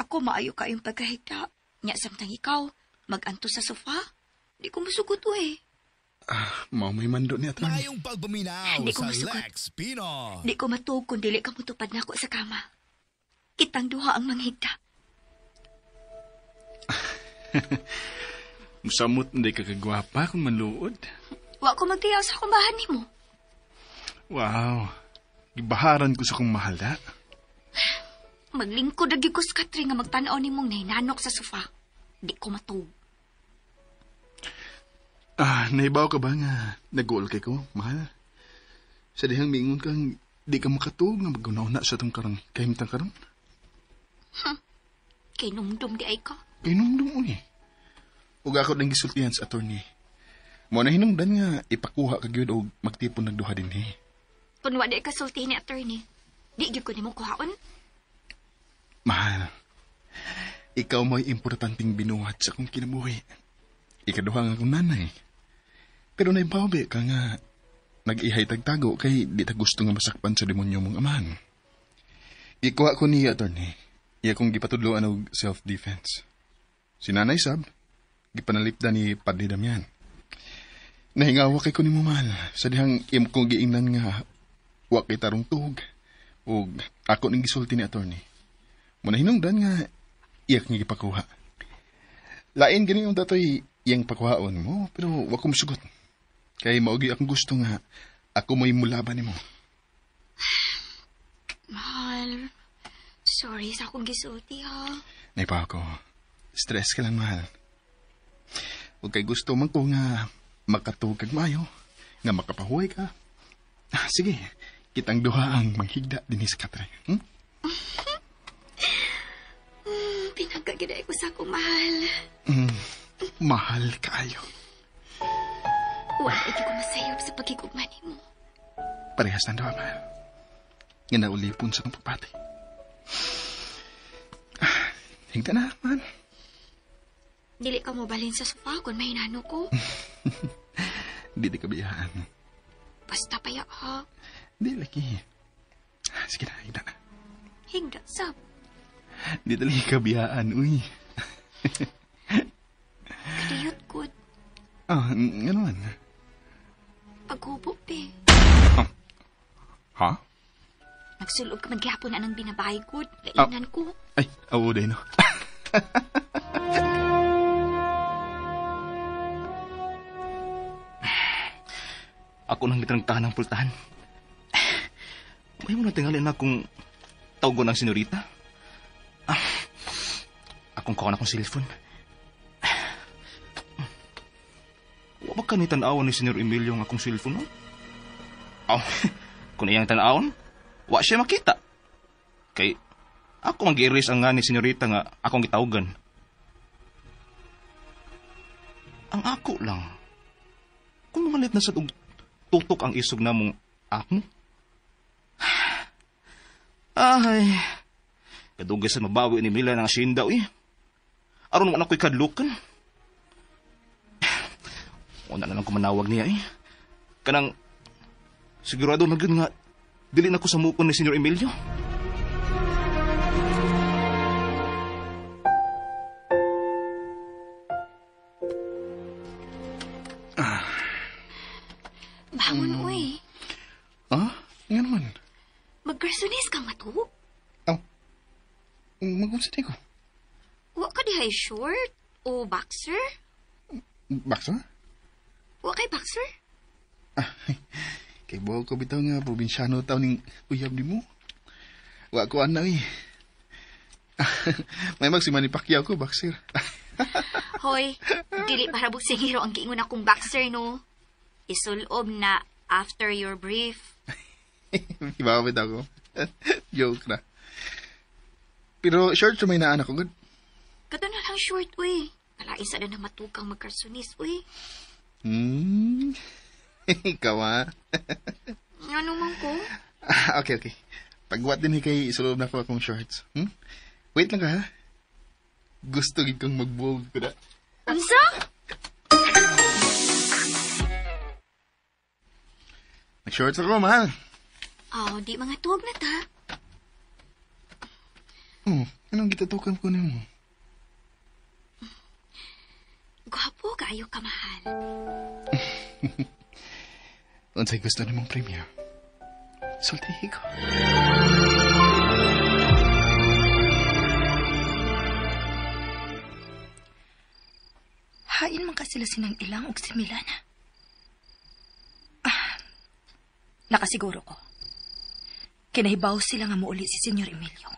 Ako maayo kayong pagkahigda. Nya samtang ikaw, mag-anto sa sofa. Di ko musugot, uy. Ah, mao may mando ni attorney. Maayong pagpaminaw Hindi ko sa masugot. Lex Pino. Di ko matuog kung dili ka mutupad nako sa kama. Kitang duha ang manghigda. Musamot na ka kagwapa kung manluod. Wa ko magtiyaw sa akong bahan nimo. Wow. Gibaharan ko sa kong mahal da. Maglingkod lagi ko sa katre nga magtan-aw nimong nahinanok sa sofa. Di ko matuog. Ah, naibaw ka ba nga nag-goal kay ko, mahal? Sa dihang miingon kang di ka makatuog nga maguna-una sa itong karang kahimtang karon. Kay numdum di ay ka. Kay numdum uy. Ug ako nang gisultihan sa attorney. Mo na hinungdan nga ipakuha ka gyud og magtipon nagduha dinhi. Kung wa di ka sulti ni attorney, di gyud ko nimo kuhaon. Mahal, ikaw mo'y importanteng binuhat sa akong kinabuhi. Ikaduha nga akong nanay. Pero naibawi ka nga nag-ihay tagtago kay di ta gusto nga masakpan sa demonyo mong amahan. Ikuha ko niya, attorney. Iya kong gipatudloan og self-defense. Si Nanay Sab, gipanalipda ni Padre Damian. Nahingawa kay ko ni mo, mahal. Sa dihang imo kong giingnan nga wa kay tarong tuhog. Og ako ning gisulti ni attorney. Muna hinungdan nga iyak nga gipakuha. Lain gani yung datoy iyang pakuhaon mo, pero wa ko musugot. Kay maogi akong gusto nga ako mo'y mulaban nimo. Mahal, sorry sa akong gisulti ha. Naipa ako. Stress ka lang, mahal. Ug kay gusto man ko nga makatuog kag maayo, nga makapahuway ka. Ah, sige, kitang duha ang manghigda dinhi sa katre. Pinagkagiday ko sa akong mahal. Mahal kaayo. Wala ay ko masayop sa pagkikugma nimo. Parehas na duha, mahal. Nga naulipon sa itong pagpati. Ah, higda na, mahal. Dili ka mobalhin sa sofa kung mahinano ko. Di di kabiyaan. Basta paya ha. Di lagi. Ah, sige na, higda na. Higda sab. Di talaga kabiyaan, uy. Kadiyot gud. Ah, nga naman. Paghubo be. Ha? Nagsulob ka man gihapon anang binabay gud. Lainan ko. Ay, awo day, no? Ako nang gitrangtahan ng pultahan. May mo na tingali na kung tawgon ang senyorita. Ah, akong kuha na akong cellphone. Wa ba ka ni tan-awon ni Senyor Emilio ang akong cellphone, no? Aw, kung iyang tan-awon, wa siya makita. Kay ako mang gi-erase ang nga ni senyorita nga akong gitawgan. Ang ako lang, kung mangalit na sa tutok ang isog na mong akmo. Ay, kadugay sa mabawi ni Mila ng asyenda, uy. Aron mo na ko'y kadlukan. Una na lang kumanawag niya, eh. Kanang, sigurado na gyud nga, dili na ko sa mukon ni Senyor Emilio. Bangon, uy. Ah, nga naman. Maggarsonis kang matuog. Aw, mag-unsa ko. Wa ka dihay short o boxer? Boxer? Wa kay boxer? Ah, kay buhok ko bitaw nga probinsyano taw ning uyab ni mo. Wa ko ana eh. May mag si Manny Pacquiao ko, boxer. Hoy, dili para buksingiro ang giingon akong boxer, no? Isulob na after your brief. Iba bitaw ko. Joke na. Pero short may naan ako, good. Kato na lang short, uy. Kalain sa na matukang magkarsunis, uy. Ikaw, ah. Ano man ko? Okay, okay. Pagwat din kay isulob na ko akong shorts. Wait lang ka, ha? Gusto gid kong magbuog ko na. Unsa? Nag-shorts ako, mahal. Oh, di mga tuog na ta. Oh, anong gitatukan ko nimo? Gwapo kaayo ka, mahal. Unsay gusto nimong premyo? Sultihi ko. Hain man ka sila sinang ilang og si Milana. Ah, nakasiguro ko. Kinahibaw sila nga muuli si Senyor Emilio.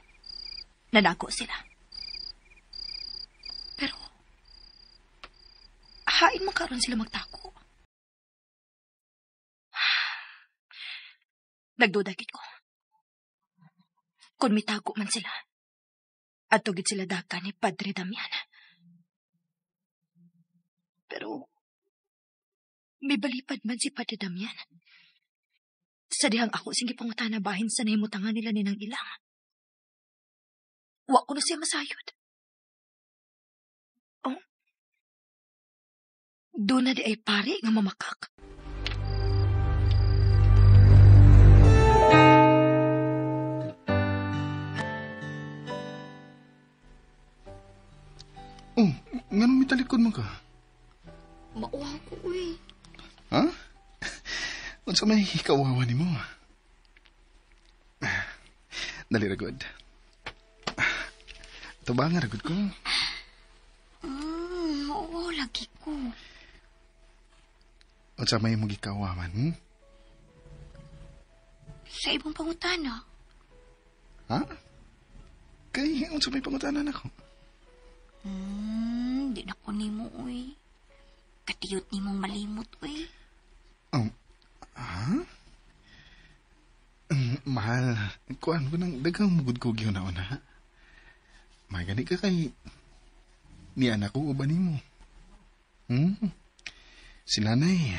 Nanago sila. Pero, hain man karon sila magtako. Nagduda gid ko. Kung mitago man sila, adto gid sila daka ni Padre Damian. Pero, may balipad man si Padre Damian. Sa dihang ako sing gipangutana bahin sa nahimutangan nila ni nang ilang. Wa ko na siya masayod. Oh. Doon na di ay pare nga mamakak. Oh, nganong mitalikod man ka? Mauwaw ko, uy. Ha? Unsa may kauwawa nimo? Dali ra gud. Tubangan ra gud ko. Mauwaw lagi ko. Unsa may imong gikawaman? Sa ibang pangutana. Ha? Kay unsa may pangutana nako? Di na ko nimo, uy. Katiyot nimong malimot, uy. Ha? Mahal, kuan ko nang daghang mugod ko gihuna-una. Ha? May gani ka kay ni anak ko uban nimo. Si nanay,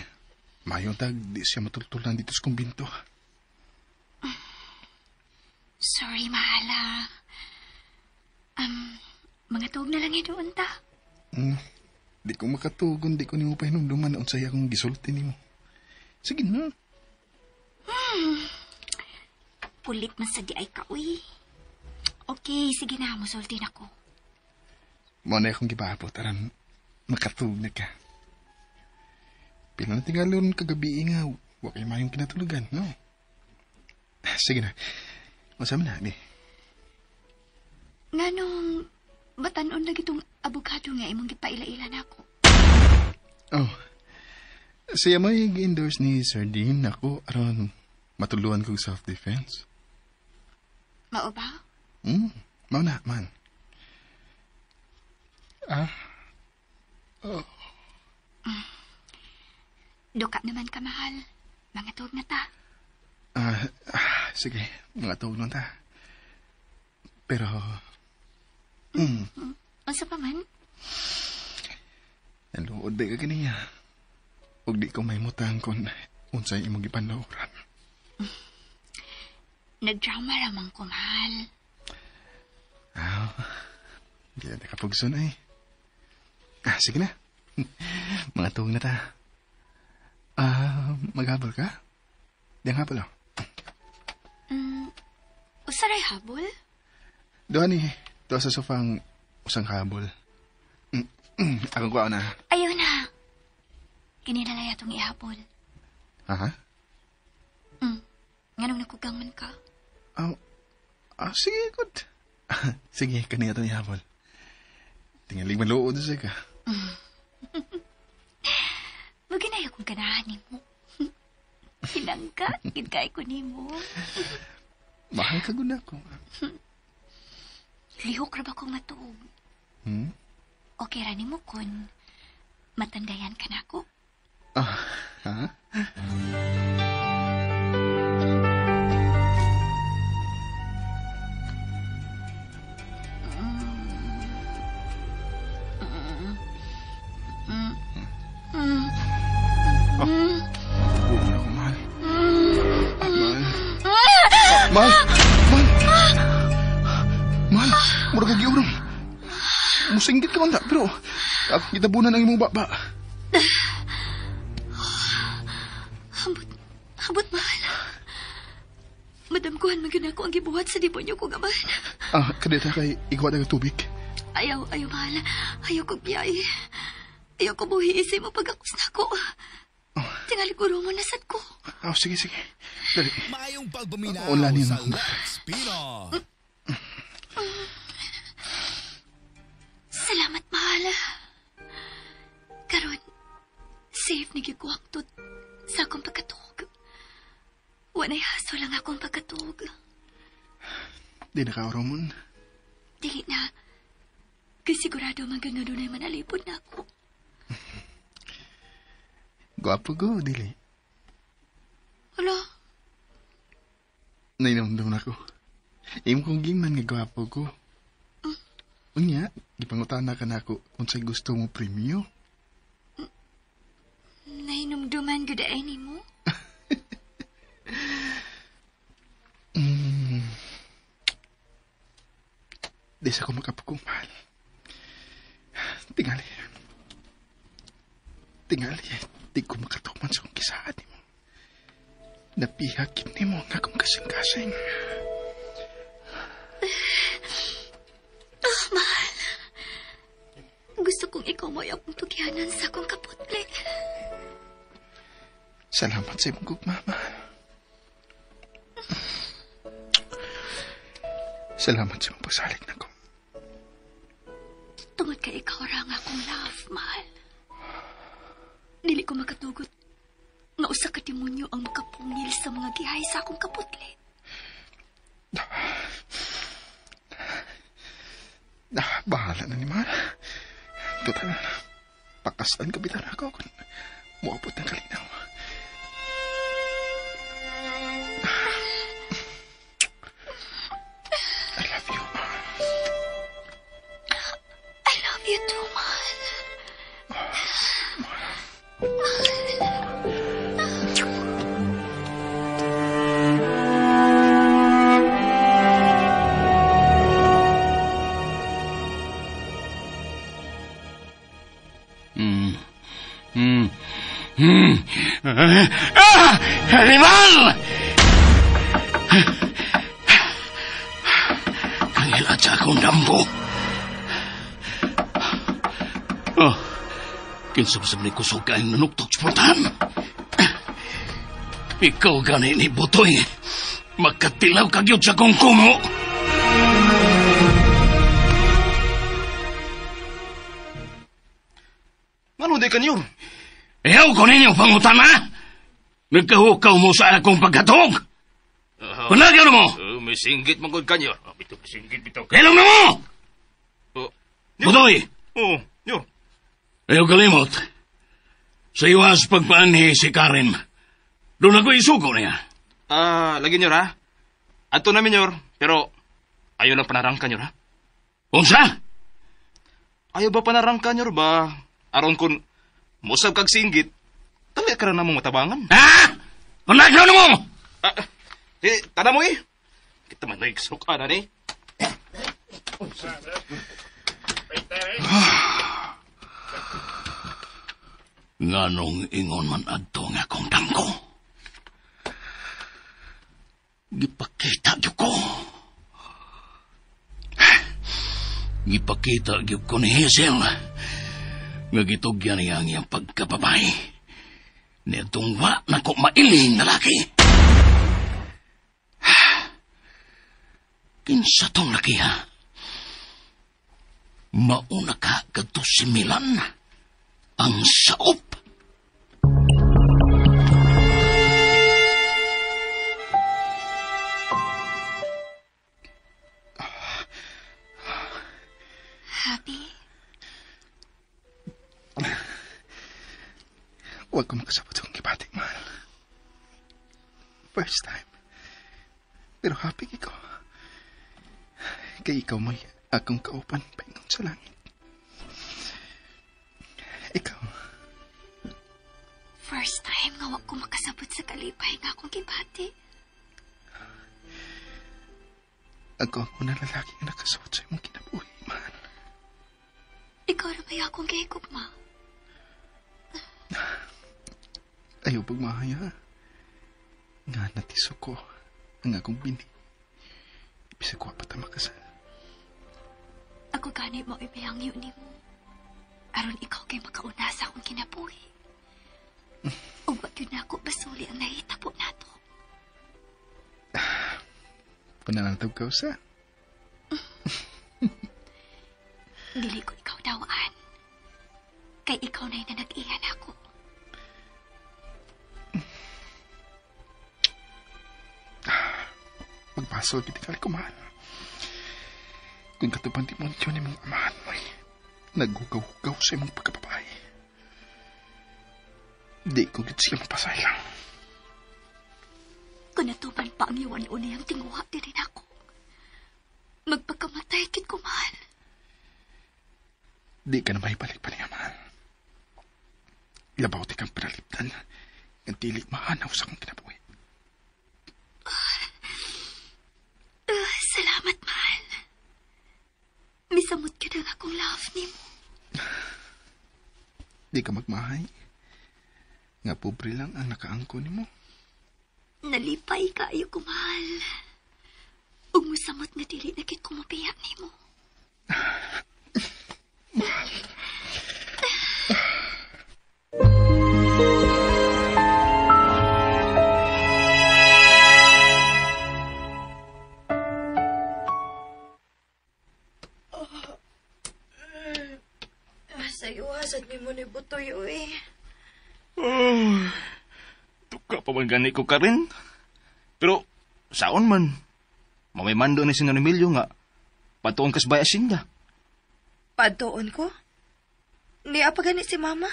mayo tag di siya matultulan dito sa kumbinto. Sorry, mahala. Mga tuog na lang doon ta. Di ko makatugon, di ko nimo pahinumduman unsay akong gisulti nimo. Sige na. Kulit man sa di ay ka, uy. Okay, sige na, musulti na ko. Mo na akong gibaabot, aran makatug na ka. Pila na tingalon kagabi nga, wa kay mayong kinatulugan, no? Sige na. Masama na, di. Nganong batanon lagi tong abogado nga imong gipaila-ila nako. Oh. Siya may gi-endorse ni Sir Dean ako aron matuluan kog self-defense. Mao ba? Mao na, man. Ah. Oh. Duka naman ka, mahal. Mga tuog na ta. Sige, mga tuog na ta. Pero, Unsa pa man? Naluod ba ka kaniya? Ug di ko mahimutang kung unsay imong gipanlauran. Nagdrama ramang ko, mahal. Ah, di na nakapugson ay. Ah, sige na. Mga tuog na ta. Ah, maghabol ka? Di ang habol, oh. Usaray habol? Doon eh. Doon sa sofa ang usang habol. Akong kuha na. Ayaw na. Kininalaya itong ihabol. Aha? Nganong nakugang man ka? Sige, good. Sige, kaniya itong ihabol. Tingalig maluod siya ka. Maginay akong ganahan ni mo. Hinangka, gid kay ko nimo. Mahal ka gud ako. Lihok ra ba kong matuog? Okay ra nimo kun matandayan ka nako. Ah, ha? Oh. Huwag na ako, mahal. Mahal. Mahal! Mahal! Mahal! Mura ka giurong. Musinggit ka man ta, pero akong gitabunan ang imong baba. Habot, habot, mahal. Madamkuhan man gyud ako ang gibuhat sa demonyo ko gaman. Ah, kadita kay igwa na tubig. Ayaw, ayaw, mahal. Ayaw ko biyahe. Ayaw ko buhiisay mo pag-akos na ako. Tingali ko mo nasad ko. Oh, sige, sige. Dali. Maayong pagpaminaw Wala niyo sa na. Lex Pino. Salamat, mahal. Karon, safe ni gyud ko hangtod sa akong pagkatuog. Walay haso lang akong pagkatuog. Di na ka, Romon. Dili na. Kay sigurado man gyud nga dunay manalipod na ako. Gwapo ko, dili. Hala, Nainomdom na ko. Imo kong gingnan nga gwapo ko. Unya, gipangutana ka na ako kung sa'y gusto mo premyo. Nahinumduman gyud ay nimo. Di sa ko makapukong mahal. Tingali. Tingali, di ko makatuman sa kong kisaad nimo. Napihakit nimo ang akong kasing-kasing. Ah, mahal. Gusto kong ikaw mo'y akong tugyanan sa akong kaputli. Salamat sa imong gugma, mahal. Salamat sa imong pagsalig nako. Tungod kay ikaw ra ang akong love, mahal. Dili ko makatugot nga usa ka demonyo ang makapungil sa mga gihay sa akong kaputli. Ah, bahala na ni mahal. Total, pakasan ka bitan ako kung muabot ng kalinaw. I love you, mahal. I love you too, mahal. Ah! Animal! Kangilat sa akong damgo. Oh, kinsabsab ni kusog kaayong nanuktok sa portahan. Ikaw gani ni Butoy. Magkatilaw kagyod sa kong kumo. Ngano di ka niyo? Iyaw ko ninyo pangutana. Nagkahukaw mo sa akong pagkatog. Kunagyan mo! May singgit man gud ka niyo. Oh, bitaw, singgit bitaw. Kailong na mo! Oh, Butoy! oh, nyor. Ayaw kalimot. Sa iwas pagpaanhi si Karen. Doon ako isugo niya. Ah, lagi nyor ha. Ato namin nyor, pero ayaw lang panarangka nyor ha. Unsa? Ayaw ba panarangka nyor ba? Aron kun musab kag singgit, dali ka ra namong matabangan. Ha? Kunagyan na mo! Ah, eh, tada mo eh. Kita man nagsuka na ni. Nganong ingon man adto nga akong damgo. Gipakita gyud ko. Gipakita gyud ko ni Hazel nga gitugyan niya ang iyang pagkababae. Nitong wa na ko mailing na laki. Kinsa tong laki ha? Mauna ka kadto si Milan ang saop. Happy? Huwag ko makasabot sa akong gibati, mahal. First time. Pero happy ko. Kay ikaw may akong kaupan paingon sa langit. Ikaw, First time nga wa ko makasabot sa kalipay nga akong gibati. ako ang unang lalaki nga nakasuot sa imong kinabuhi, mahal. Ikaw ra may akong gihigugma. Ayaw pagmahaya. Nga natiso ko. Ang akong bini. Bisag wa pa ta makasal. Ako gani mo imihangyo nimo. Aron ikaw kay makauna sa akong kinabuhi. Ug wa gyud nako basuli ang nahitabo nato. Pananatog ka usa. Dili ko ikaw dawaan. Kay ikaw na'y na nag-iyan ako. Magbasol kita kali ko, mahal. Kung katupan di mo yun imong amahan mo, naghugaw-hugaw sa imong pagkababae. Di ko gid siya mapasayang. Kung natupan pa ang iwan-uni ang tinguha din ako. Magpagkamatay kit ko, mahal. Di ka na maibalik pa niya, mahal. Labaw ti kang panalipdan. Ang dili mahanaw sa akong kinabuhi. Salamat, mahal. Misamot ka na akong love nimo. Di ka magmahay. Nga pobre lang ang nakaangko nimo. Nalipay ka ayo ko, mahal. Ug musamot nga dili na kit kumabiya nimo. Mahal. Sa'yo, hasad ni mo ni Butoy, uy. Oh, tuka pa man gani ko ka rin. Pero, saon man, mamay mando ni Senyor Emilio nga, patuon kas bay asinda. Patuon ko? Niya pa gani si Mama?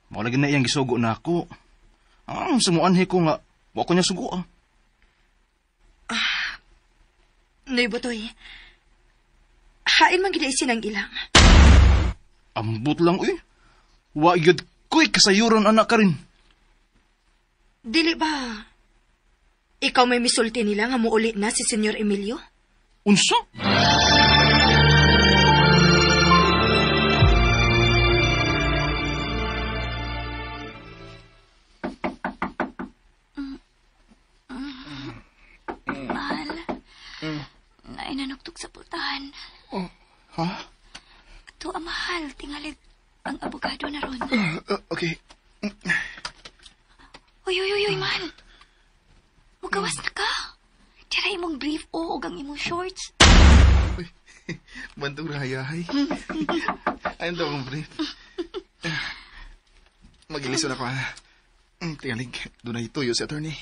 Mao lagi na iyang gisugo na ako. Ang sumuanhi ko nga, wa ko niya sugo ah. Ah, Noy Butoy, hain man gid sinang ilang. Ambot lang, uy. Wa gyud ko'y kasayuran anak ka rin. Dili ba? Ikaw may misulti nila nga muuli na si Senyor Emilio? Unsa? Mahal, nainanugtog sa pultahan. Oh, ha? Ito ang mahal, tingalig ang abogado na ron. Okay. Uy, uy, uy, uy, mahal. Mugawas na ka. Tira imong brief o og ang imong shorts. Uy, bantong rahayahay. Ayun daw akong brief. Magilison ako, ha. Tingalig, doon na ituyo si attorney.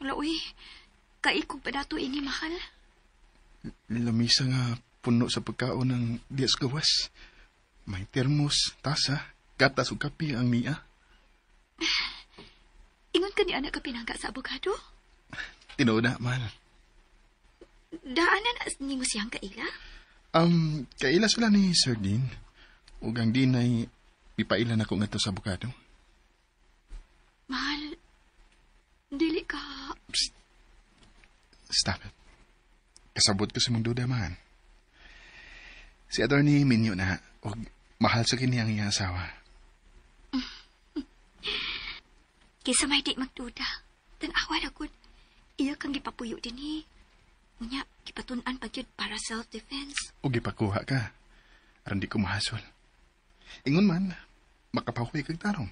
Wala, uy. Kaikog pa dato ini, mahal. Lamisa nga puno sa pagkaon ng Dias Gawas. May termos, tasa, gatas ug kape ang niya. Ingon ka ni anak ka pinangga sa abogado? Tinuod na, mahal. Daan na nimo siyang kaila? Kaila sila ni Sir Dean. Ug ang Dean ay ipaila na ko ngadto sa abogado. Mahal, dili ka... Psst. Stop it. Kasabot ko sa mong duda, man. Si Attorney Minyo na, og mahal sa kini ang iyang asawa. Kaysa may di magduda, tan-awa na gud. Iya kang gipapuyo din eh. Unya, gipatun-an pa gyud para self-defense. O gipakuha ka, aron di ko mahasol. Ingon man, makapahuwi kag tarong.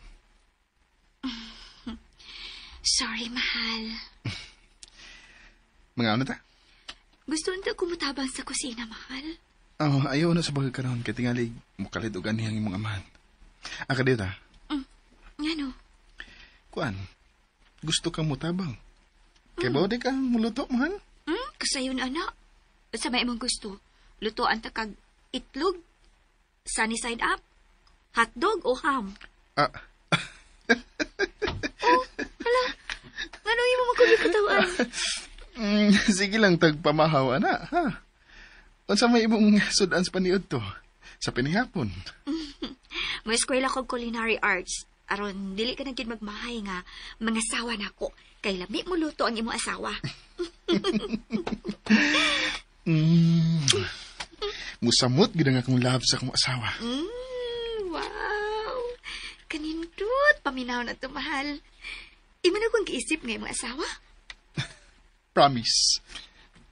Sorry, mahal. Mga ano ta? Gusto nito kumutabang sa kusina, mahal. Oh, ayaw na sa pagkakaroon. Kaya tingali, mukalit o ganihang imong amahan. Aka dito, ha? Ngano? Kuan, gusto kang mutabang. Kaya ba di ka muluto, mahal? Kasayon, anak. Sa may imong gusto, lutoan ta kag itlog, sunny side up, hotdog o ham? Ah. Oh, hala. Ngano imo magkabikatawan? Sige lang, tagpamahaw, ana, ha? Unsa may imong sudan sa paniud to? Sa pinihapon. Mo eskwela kog culinary arts. Aron dili ka na gid magmahay nga mga sawa nako kay lami mo luto ang imong asawa. Musamot gid ang akong love sa akong asawa. Wow. Kanindot. Paminaw na to, mahal. Imo na kong giisip nga imong asawa? Promise.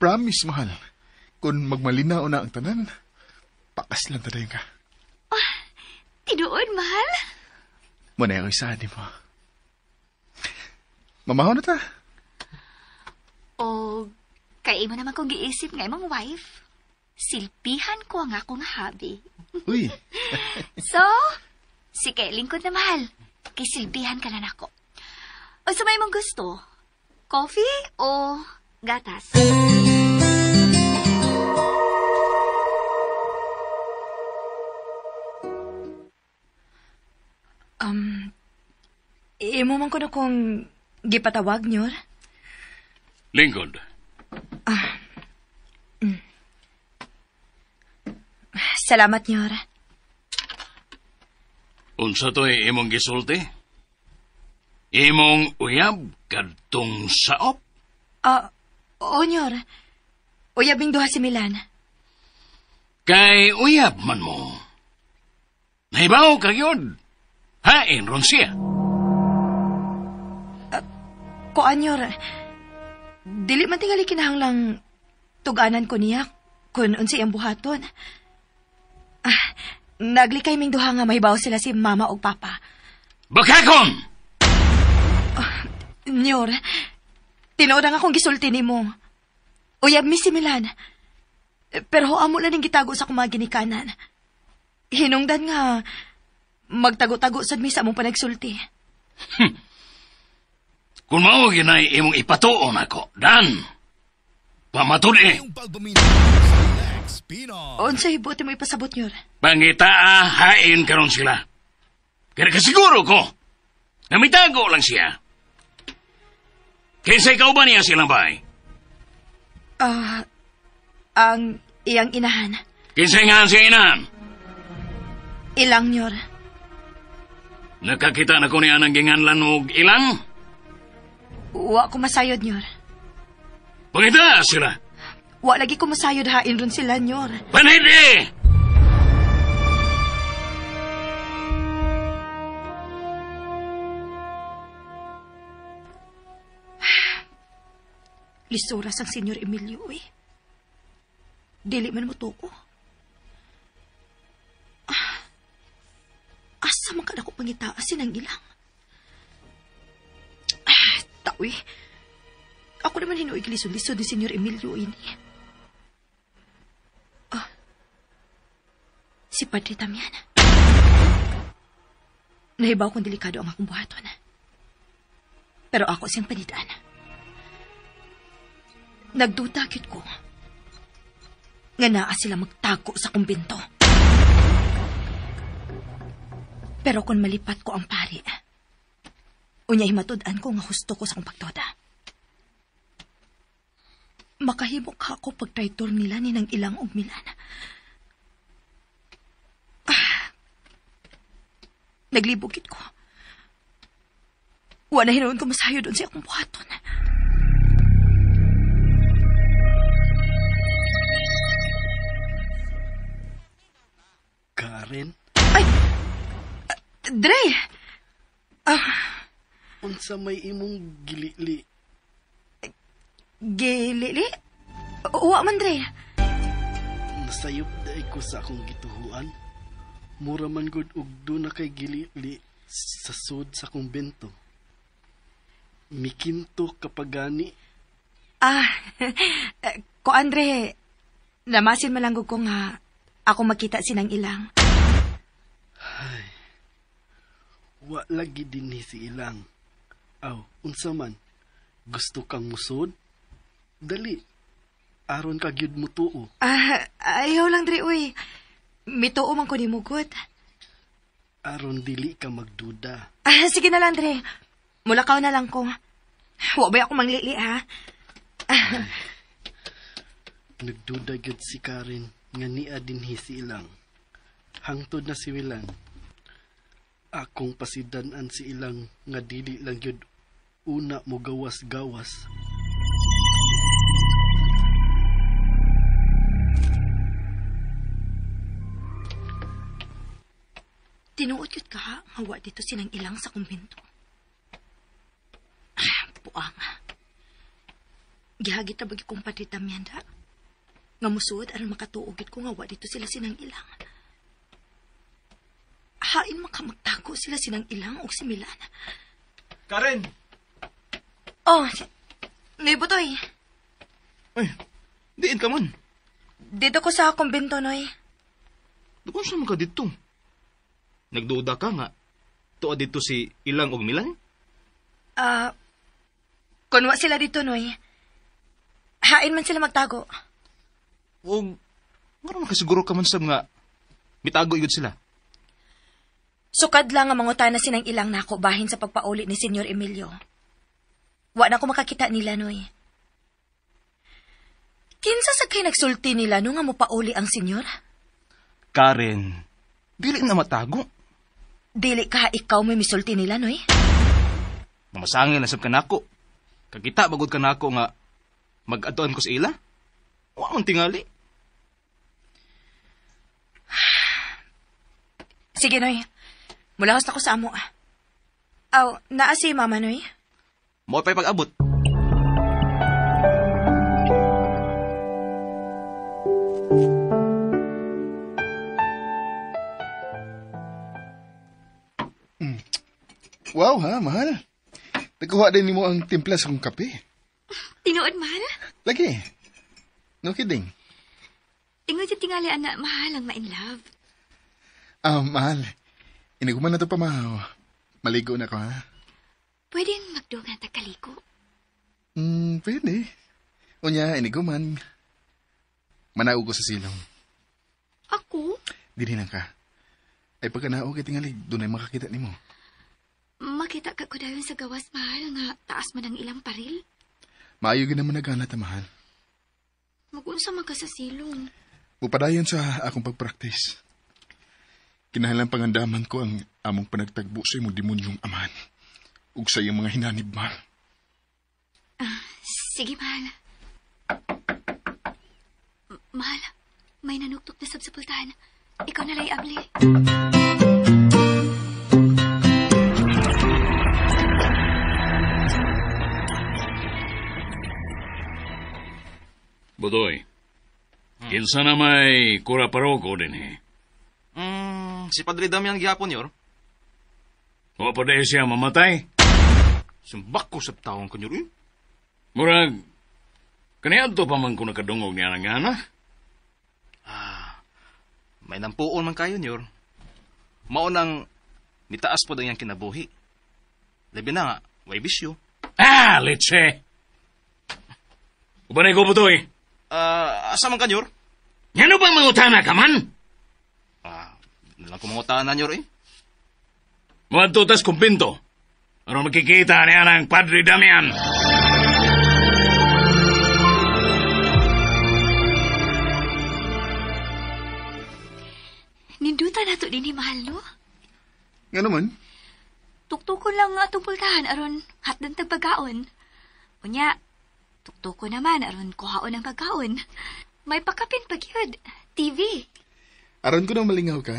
Promise, mahal. Kung magmalinaw na ang tanan, pakas lang tayo ka. Oh, tinuod, mahal? Muna ako isa, di mo. Mamaho na ta. O, kay imo naman kong giisip nga imong wife. Silpihan ko ang akong hobby. Uy. So, si kay lingkod na mahal. Kay silbihan ka na nako. O sa may mong gusto, coffee o gatas? Imo man ko na kung gipatawag, Nyor. Lingkod. Salamat, Nyor. Unsa to'y imong gisulti? Imong uyab kadtong saop? Oo, Nyor. Uyabing duha si Milan. Kay uyab man mo. Nahibaw ka yun. Hain ron siya. Kuan, Nyor. Dili man tingali kinahanglang tuganan ko niya kung unsa iyang buhaton. Naglikay ming duha nga mahibaw sila si mama og papa. Bakakon! Nyor, tinuod ang akong gisulti nimo. Uyab mi si Milan. Pero amo lang ning gitago sa akong mga ginikanan. Hinungdan nga magtago-tago sad mi sa among panagsulti. Kung mao ginay imong ipatuon ako, dan, pamatud-e. Unsay buot mo ipasabot, Nyor? Pangitaa, hain karon sila. Kaya kasiguro ko, namitago lang siya. Kinsa ikaw ba niya silang bahay? Ang iyang inahan. Kinsa nga siya inahan? Ilang, Nyor. Nakakita na ko niya ng ginganlan og ilang? Wa ko masayod, Nyor. Pangita sila. Wa lagi ko masayod hain ron sila, Nyor. Panhidi! Lisuras ang Senyor Emilio, eh. Dili man mo tuo. Asa man ka na ko pangitaasin ang ilang? Tawi. Ako naman hinuig lisod-lisod ni Senyor Emilio ini. Si Padre Damian. Nahibaw kong delikado ang akong buhaton. Pero ako siyang panidaan. Nagduda gyud ko nga naa sila magtago sa kumbento. Pero kung malipat ko ang pari, unya himatud-an ko nga husto ko sa akong pagduda. Makahimo ka ako pagtraitor nila ni nang ilang og Milan. Naglibog gid ko. Wala hinuon ko masayo doon sa akong buhaton. Karen? Ay! Dre! Unsa may imong gilili? Gilili? Uwa man, Dre. Nasayop dai ko sa akong gituhuan. Mura man gud og doon na kay gilili sa sud sa kumbento. Mikinto kapagani. Ko Andre, namasin man lang ko nga ako makita sinang ilang. Ay, wa lagi dinhi si ilang. Aw, unsa man? Gusto kang musod? Dali. Aron ka gyud mutuo. Ayaw lang dre uy. Mituo man ko ni mugot. Aron dili ka magduda. Sige na lang dre. Mulakaw na lang ko. Wa ba ako manglili ha? Ay, nagduda gyud si Karen nga niya dinhi si ilang. Hangtod na si Milan. Akong pasidan-an si ilang nga dili lang gyud una mo gawas-gawas. Tinuod yun ka nga wa dito sinang ilang sa kumbento. Puang. Gihagit na bagi kong Padre Damian da. Nga musuod aron makatuogit ko nga wa dito sila sinang ilang. Hain makamagtago sila sinang ilang og si Milan. Karen! Oh, Noy Butoy. Uy, diin ka man. Dito ko sa kumbento, Noy. Dukon siya man ka dito. Nagduda ka nga. Tuwa dito si Ilang og Milan? Kunwa sila dito, Noy. Hain man sila magtago. O, nga makasiguro ka man sa mga mitago yun sila. Sukad lang ang mangutana sinang ilang nako bahin sa pagpauli ni Senyor Emilio. Wa na ko makakita nila, Noy. Kinsa sa kay nagsulti nila no nga mopauli ang senyor? Karen, dili na matago. Dili ka ikaw may misulti nila, Noy? Mamasangin na sab kanako. Kakita bagod kanako nga mag-atuan ko sa ila. Wa man tingali. Sige, Noy. Mulahos na ko sa amo. Aw, naa si Mama, Noy? Mo pa'y pag-abot. Wow ha, mahal. Nagkuha din nimo ang timpla sa kong kape. Tinuod, mahal? Lagi. No kidding. Ingon yung tingali, anak, mahal ang ma-in love. Mahal. Iniguman na to pa, mahal. Maligo na ko, ha? Pwedeng magdugang tagkaliko? Pwede. Unya, iniguman. Manaog ko sa silong. Ako? Dili na ka. Ay pagka naog, tingali, doon ay makakita nimo. Makita ka ko dayon sa gawas, mahal, nga taas man ang ilang paril. Maayo gina man naghanat, mahal. Mag-unsa man ka sa silong. Mupadayon sa akong pagpraktis. Kinahanglan pangandaman ko ang among panagtagbo sa imong demonyong amahan ug sa iyong mga hinanib, mahal. Sige, mahal. Mahal, may nanuktok na sabsapultahan. Ikaw na lay, abli. Budoy, kinsa na may kura paroko din eh. Si Padre Damian gihapon, Yor. Wa pa dahil siya mamatay. Sumbak ko sa taong kanyor, eh. Murag, kaniadto pa man ko nakadungog niya ng ana. May nampuon man kayo, Nyor. Maunang nitaas po ang iyang kinabuhi. Labi na nga, way bisyo. Ah, litse! Ubanay ko, Budoy. Asa man ka, Nyor? Ngano bang mangutana ka man? Nalang ko mangutana, Nyor, eh. Muadto tas kumbinto. Aron makikita niya ng Padre Damian. Ninduta na to din ni mahal, no? Nga naman? Tuktukon lang nga atong pultahan aron hatdan tag pagkaon. Unya, tuktukon naman aron kuhaon ang pagkaon. May pakapin pag yun. TV. Aron ko na malingaw ka.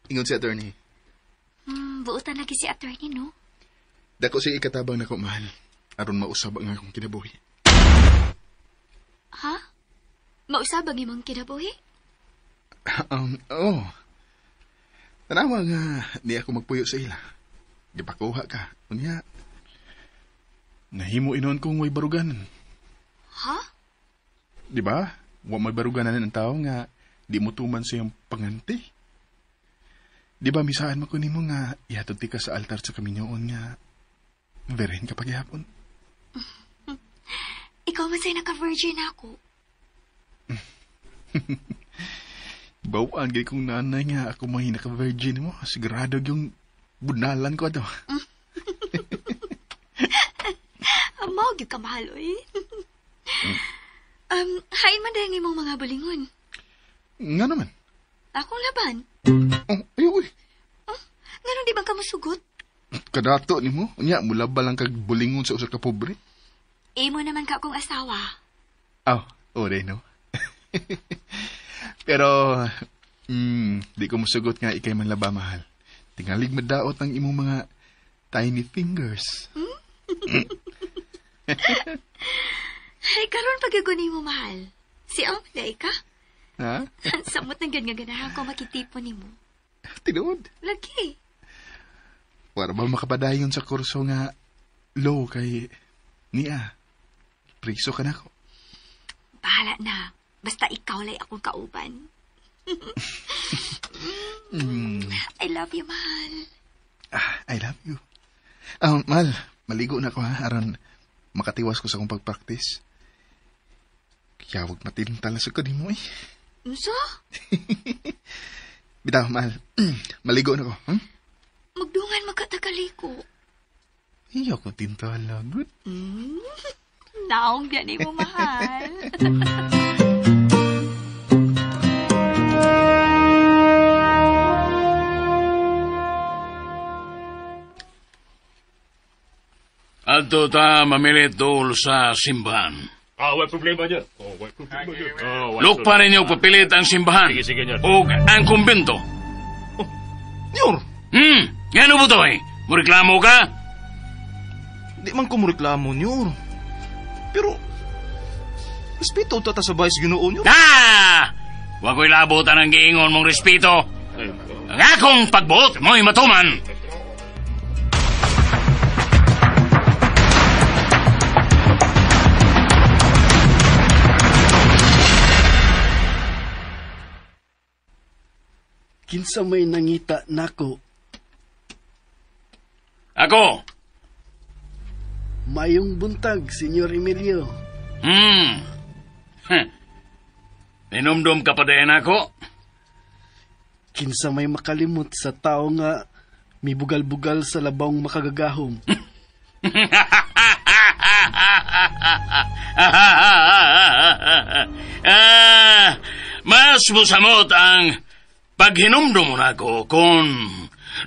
Ingon si attorney. Buotan lagi si attorney, no? Dako siya ikatabang na ko, mahal. Aron mausab ang akong kinabuhi. Ha? Mausab ang imong kinabuhi? Oo. Tanawa nga, di ako magpuyo sa ila. Gipakuha ka. Unya, nahimo inoon kong way baruganan. Ha? Di ba? Wa may baruganan ang tao nga di mo tuman sa iyong panganti. Di ba misaan mo kunin mo nga ihatod ti ka sa altar sa kaminyoon nga virgin ka paghihapon? Ikaw man sa'yo naka-virgin ako. Bawaan kay kong nanay nga ako may naka-virgin mo. Sigurado yung bunalan ko ato. Amaw, gyud ka mahal, oy. Hain man dahil imong mga bulingon. Nga naman. Akong laban. Oh, ay, uy. Oh, nganong di ba ka musugot? Kadato ni mo. Unya, mula ba lang kag bulingon sa usa ka pobre? Imo naman ka akong asawa. Oh, ore, no? Pero, di ko musugot nga ikay man laba, mahal. Tingalig madaot ang imong mga tiny fingers. Ay, karon pagaguni mo, mahal. Si ang day ka? Ha? Samot ng nga ganahan ko makitipo nimo. Tinuod. Lagi. Wala ba makapadayon sa kurso nga low kay niya? Priso ka na ko. Bahala na. Basta ikaw lay akong kauban. I love you, mahal. Ah, I love you. Mahal, maligo na ko ha. Aron makatiwas ko sa akong pagpraktis. Kaya wag matintala sa kanimo eh. Unsa? Bitaw, mahal. Maligo na ko. Magdungan magkatagaliko. Iyo ko tintala. Good. Naong yan mo, mahal. Adto ta mamilit dool sa simbahan. Way problema niyan. Oh, way problema niyan. Oh, Lukpa ninyo papilit ang simbahan. Sige, sige, nyor. O ang kumbento. Oh, nyor! Ngano ba to eh? Mureklamo ka? Di man ko mureklamo, nyor. Pero, respeto ta sa vice Ginoo, nyor. Ah! Wa ko'y labutan ang giingon mong respeto. Ang akong pagbuot mo'y matuman. Kinsa may nangita nako? Ako. Mayong buntag, Senyor Emilio. Ninumdum ka pa din ako? Kinsa may makalimot sa tao nga mibugal-bugal sa labawng makagagahom. Mas musamot ang paghinumdum mo na ako kung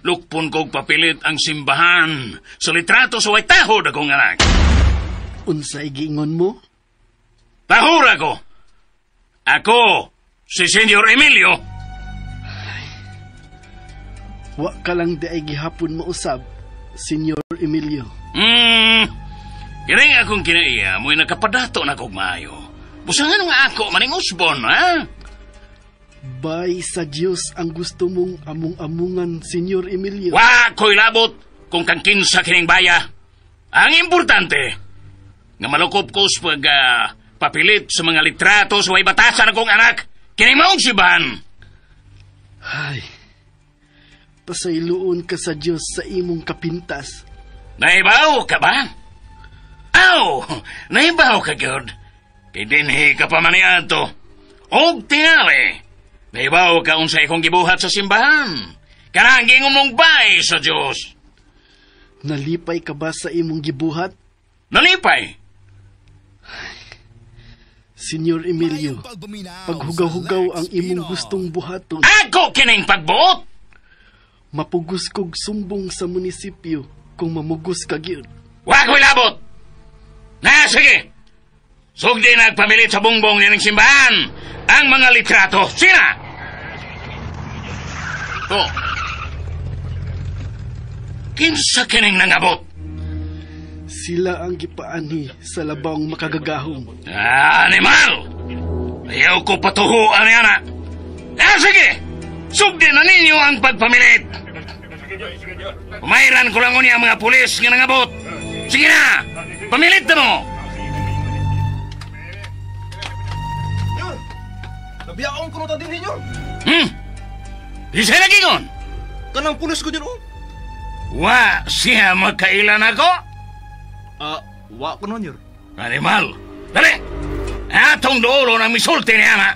lukpon kog papilit ang simbahan sa litrato sa way tahod akong anak. Unsa igiingon mo? Tahor ako. Ako, si Senyor Emilio. Ay, wa ka lang di ay gihapon mausab, Senyor Emilio. Kining akong kinaiya mo'y nakapadato na kog maayo. Busangan nga ako maning usbon, ha? Bay sa Diyos ang gusto mong among-amungan, Senyor Emilio. Wa ko'y labot kung kang kinsa kining baya. Ang importante, nga malukop ko sa pag papilit sa mga litrato sa way batasan akong anak, kining maong sibahan. Ay, pasayloon ka sa Diyos sa imong kapintas. Naibaw ka ba? Aw, naibaw ka, God. Kay dinhi ka pa man niadto. Og tingali, naibaw ka unsa akong gibuhat sa simbahan. Kanang giingon mong bay sa Diyos. Nalipay ka ba sa imong gibuhat? Nalipay? Senyor Emilio, paghugaw-hugaw ang imong gustong buhaton. Ako kining pagbuot! Mapugos kog sumbong sa munisipyo kung mamugos ka gyud. Wa ko'y labot! Na, sige! Sugdi nagpamilit sa bungbong nining simbahan ang mga litrato. Sina! Oh. Kinsa kining nangabot? Sila ang gipaanhi sa labawng makagagahom. Animal! Ayaw ko patuhuan niya na. Ah, sige! Sugdi na ninyo ang pagpamilit! Umayran ko lang niya ang mga pulis nga nangabot. Sige na! Pamilit na mo! Nyor! Nabiyaon ko na ta din, Nyor! Di siya nagingon! Kanang pulis ko, Nyor, oh! Wa siya magkailan ako? Wa ko na, Nyor. Animal! Dali! Atong dulo ng misulti niya na!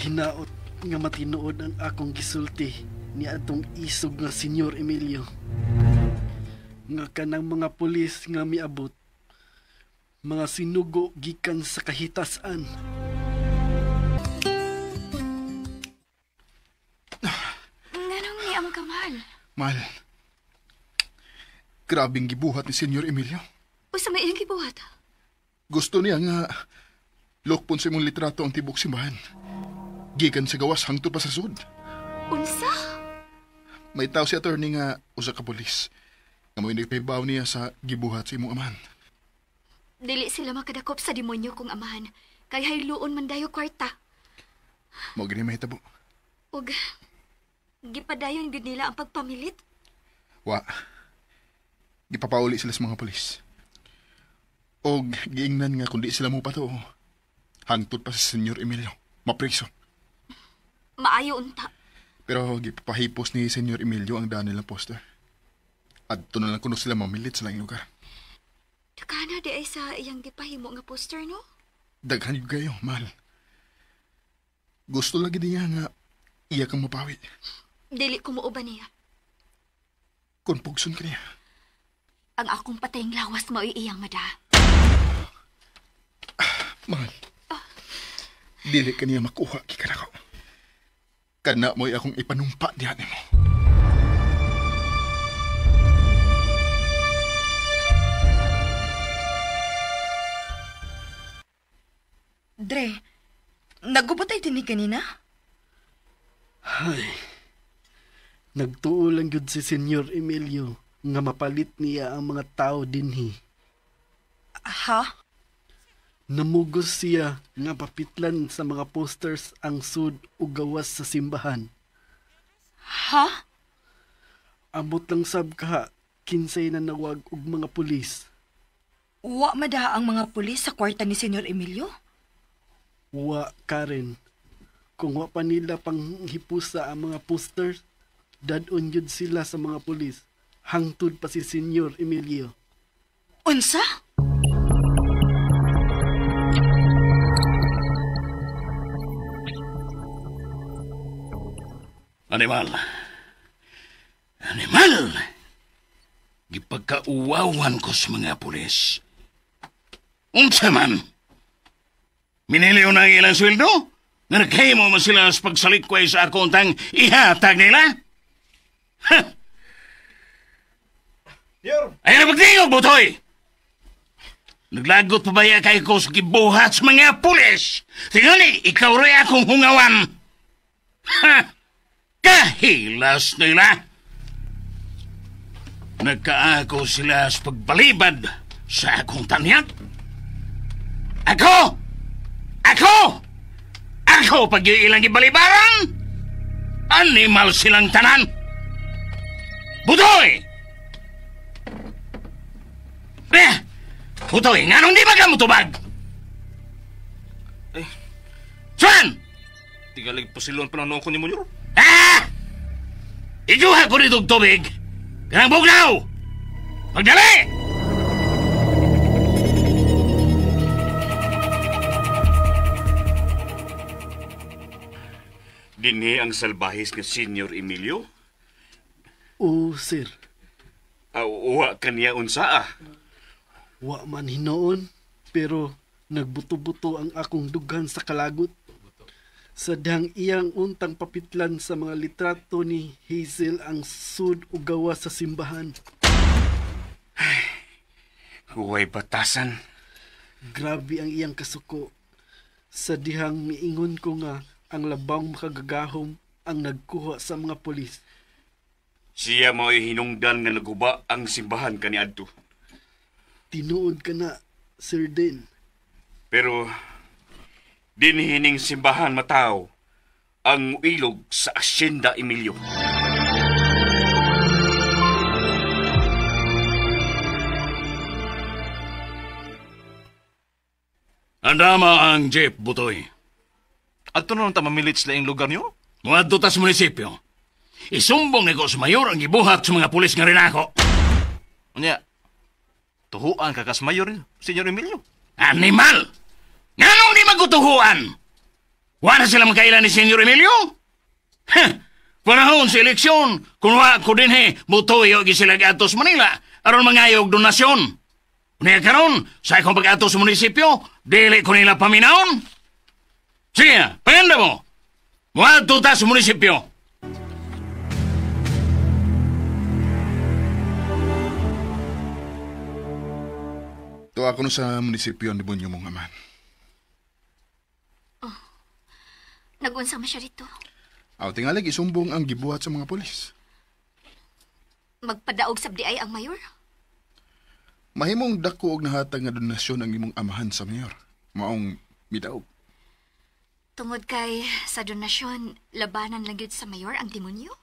Hinaot nga matinuod ang akong gisulti ni atong isog nga Senyor Emilio. Nga kanang mga pulis nga miabot, mga sinugo gikan sa kahitasan. Nganong niya ang kamahal? Mahal, grabing gibuhat ni Senyor Emilio. Usa may iyang gibuhat? Gusto niya nga Lokpon sa imong litrato ang tibok simbahan. Gikan sa gawas hangtod pa sa sud. Unsa? May tao si attorney nga usa ka pulis. Nga mo'y nagpahibaw niya sa gibuhat sa imong amahan. Dili sila makadakop sa demonyo kong amahan. Kay hayloon man dayo kwarta. Mao gini mahitabo. Ug gipadayon gyud nila ang pagpamilit. Wa. Gipapauli sila sa mga pulis. Og giingnan nga kundi sila mo pato. Hangtod pa si Senyor Emilio. Mapriso. Maayo unta. Pero gipapahipos ni Senyor Emilio ang daan nilang poster. Adto na lang kuno sila mamilit sa laing lugar. Dakana di ay sa iyang gipahimo nga poster, no? Daghan yun kayo, mahal. Gusto lagi niya nga iya kang mapawi. Dili ko muuban niya. Kung pugson ka niya. Ang akong patayng lawas mao'y iyang mada. Mahal. Dili ka niya makuha gikan ako. Kana mo'y akong ipanumpa diha nimo. Dre, nagubot ay tinig kanina? Ay, nagtuo lang gyud si Senyor Emilio nga mapalit niya ang mga tao dinhi. Ha? Namugos siya nga papitlan sa mga posters ang sud ug gawas sa simbahan. Ha? Amot lang sab ka kinsay nanawag og mga pulis. Wa madaha ang mga pulis sa kwarta ni Senyor Emilio? Wa, Karen. Kung wa pa nila panghipusa ang mga posters, dadon yun sila sa mga pulis. Hangtod pa si Senyor Emilio. Unsa? Animal. Animal! Gipagkauwawan ko sa mga pulis. Unsa man? Miniliw na ang ilang sweldo? Nga nagkahimo man sila sa pagsalikway sa akontang ihatag nila? Ha! Ay na pagtingog, Butoy! Naglagot pa ba kay ko sa gibuhat sa mga pulis? Tingali, ikaw rin akong hungawan. Ha! Kahilas nila! Nagkaako sila sa pagbalibad sa akong tanyag. Ako! Ako! Ako pag ilang ibalibaran? Animal silang tanan! Butoy! Eh! Butoy, nganong di ba ka mutubag? Eh. Saan? Tigalig pasilon pa lang noon ko ni Munyor. Ah! Ijuha ko nitong tubig! Kanang bugnaw! Magdali! Dinhi ang salbahis nga Senyor Emilio? Oo, sir. Uwa kaniya unsa ah? Wa man hinoon, pero nagbuto-buto ang akong dughan sa kalagot. Sa dihang iyang untang papitlan sa mga litrato ni Hazel ang sud ug gawas sa simbahan. Ay, huway batasan. Grabe ang iyang kasuko. Sa dihang miingon ko nga ang labang makagagahom ang nagkuha sa mga pulis. Siya mo'y hinungdan nga naguba ang simbahan kaniadto. Tinuod ka na, Sir Den. Pero dinhining simbahan mataw ang ilog sa Hacienda Emilio. Andama ang jeep, Butoy. Adto na lang ta mamilit sa laing lugar niyo? Muadto ta sa munisipyo. Isumbong ni ko sa mayor ang gibuhat sa mga pulis nga rinako. Unya, tuhuan ka kas mayor, Senyor Emilio. Animal! Nganong di magkutuhuan? Wala sila magkailan ni Senyor Emilio? Heh! Panahon sa eleksyon, kung wa ko dinhe, mutuyo sila adto sa Manila, aron mangayog donasyon. Unya karon, sa akong pag-ato sa munisipyo, dili ko nila paminawon. Sige, paganda mo. Muadto ta sa munisipyo. Tuwa ko no sa munisipyo ang demonyo mong amahan. Nagunsa man siya dito. Aw, tingali, isumbong ang gibuhat sa mga polis. Magpadaog sa di ay ang mayor? Mahimong dako og nahatag nga donasyon ang imong amahan sa mayor. Maong midaog. Tungod kay sa donasyon, labanan lang yun sa mayor ang demonyo?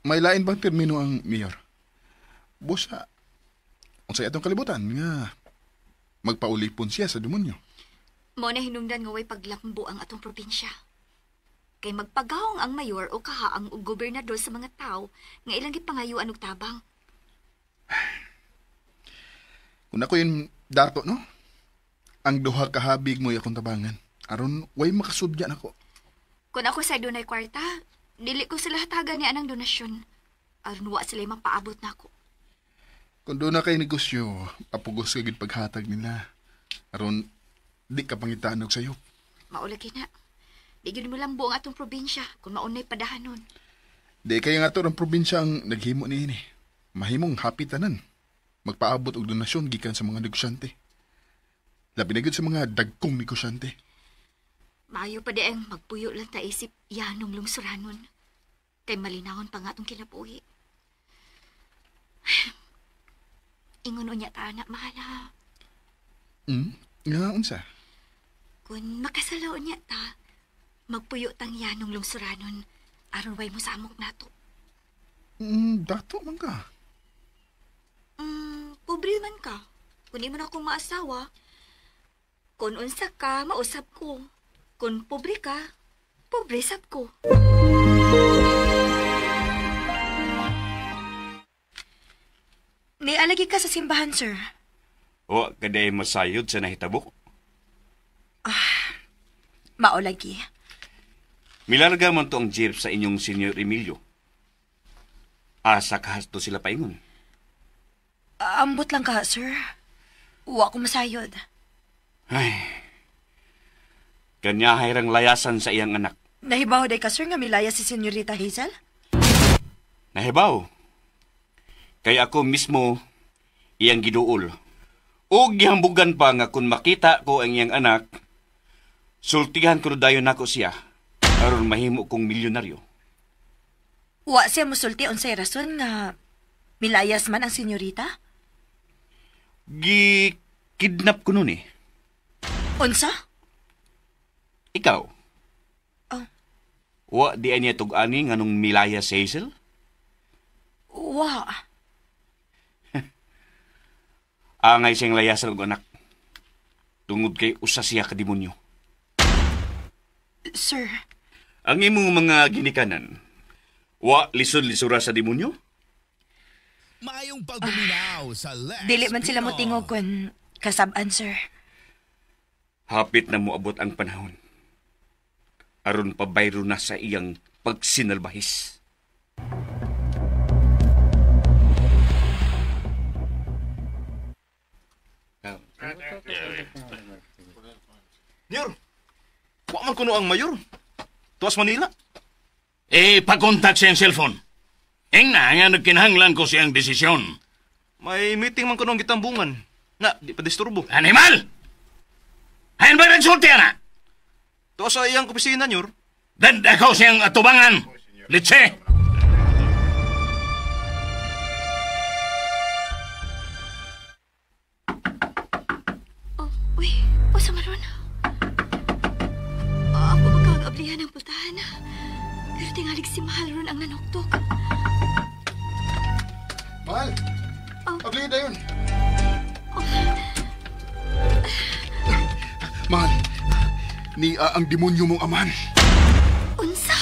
May lain bang termino ang mayor? Busa, unsay atong kalibutan nga magpaulipon siya sa demonyo. Mao na hinungdan nga way paglambo ang atong probinsya. Kay magpagahong ang mayor o kahaang og gobernador sa mga tao nga ilang gipangayuan og tabang. Kung ako yun dato, no? Ang duha ka habig mo'y akong tabangan. Aron, way makasudya nako. Kung ako sa dunay kwarta, dili ko sila hatagan ni anang donasyon. Aron wa sila mapaabot nako. Kung doon na kay negosyo, apugos ka gid paghatag nila. Aron, di ka pangitaan og sayop. Maulagi na. Di gyud mo lambo ang atong probinsya kung maunay padahanon. Di kaya nga to ang probinsya ang naghimo niini. Mahimong happy tanan. Magpaabot og donasyon gikan sa mga negosyante. Labi na gyud sa mga dagkong negosyante. Maayo pa di ang magpuyo lang ta isip yanong lungsuranon. Kay malinahon pa nga atong kinabuhi. Ingon unya ta anak mahal ha. Nga unsa? Kung makasalaw niya ta, magpuyo tang yanong lungsuranon aron way mo samok nato. Dato man ka. Pobre man ka. Kung di mo na akong maasawa, kung unsa ka, mausap ko. Kung pobre ka, pobre sab ko. Nialagi ka sa simbahan, sir. Wa kaday masayod sa nahitabo. Maolagi. Milarga man to ang jeep sa inyong Senyor Emilio. Asa kahasto sila paingon. Ambot lang ka, sir. Wa ko masayod. Ay. Kanya hayrang layasan sa iyang anak. Nahibaw day ka, sir, nga milaya si Senyorita Hazel? Nahibaw. Kaya ako mismo iyang giduol. O gihambugan pa nga kung makita ko ang iyang anak, sultihan ko dayon nako siya aron mahimo kong milyonaryo. Wa siya musulti unsay rason nga milayas man ang senyorita? Gi-kidnap ko nun eh. Unsa? Ikaw? Oh. Wa di ay niya tug-ani nganong milaya si Hazel? Wa. Angay siyang layasan og anak. Tungod kay usa siya ka demonyo. Sir. Ang imong mga ginikanan, wa lisod-lisura sa demonyo? Maayong pagpaminaw sa Les Dili man sila Pino. motingog kun kasab-an, sir. Hapit na moabot ang panahon. Aron pabayro na sa iyang pagsinalbahis. Nyor, wa man kuno ang mayor. Tuas Manila. Eh, pagkontak siyang cellphone. Ing na nga nagkinahanglan ko siyang desisyon. May meeting man kuno ang gitambungan. Na, di pa disturbo. Animal! Hayan ba nagsulti, ana? Tuas sa iyang opisina, Nyor. Dad ako siyang atubangan. Litse! Oh, uy, usa man ron. Ako magkagablihan ang pultahan. Pero tingalig si Mahal ron ang nanuktok. Mahal! Oh. Ablihan na yun! Oh, Mahal, niya ang demonyo mong amahan. unsa?